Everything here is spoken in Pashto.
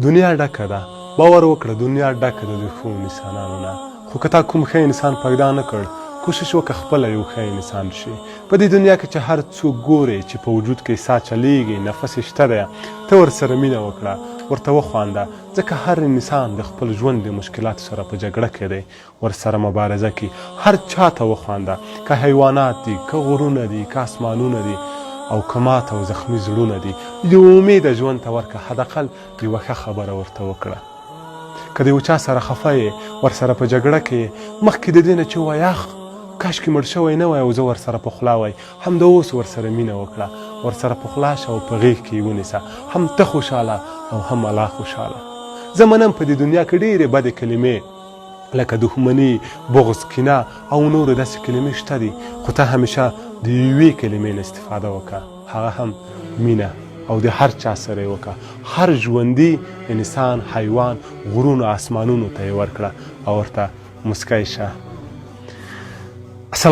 دنیا ډکه ده باور وکړه دنیا ډکه ده د ښو انسانانو نه خو که تا کوم ښه انسان پیدا نه کړ کوشش وکړه خپله یو ښه انسان شې. په دې دنیا کې چې هر څوک ګورې چې په وجود کې ساه چلیږي نفس یې شته دی ته ورسره مینه وکړه ورته وخوانده ځکه هر انسان د خپل ژوند د مشکلاتو سره په جګړه کې دی ورسره مبارزه کی هر چاته وخوانده که حیوانات دي که غرونه دي که اسمانونه دي او که مات او زخمی زړونه دي یو امید ژوند ته ورکه حداقل یوه ښه خبره ورته وکړه که د یو چا سره خفه یې ورسره په جګړه کې یې مخکې د دې نه چې ووایې اخ کاشکې مړ شوی نه وای او زه ورسره پخلا وای همدا اوس ورسره مینه وکړه ورسره پخلا شه او په غېږ کې یې ونیسه هم ته خوشحاله او هم الله خوشحاله زه منم په دې دنیا کې ډېرې بدې کلمې لکه دښمني، بغض، کینه او نورې داسې کلمې شته دي، خو ته همیشه د یوې کلمې نه استفاده وکړه، هغه هم مینه او د هر چا سره یې وکړه، هر ژوندي انسان، حیوان، غرونو، اسمانونو ته یې ورکړه او ورته موسکی شه.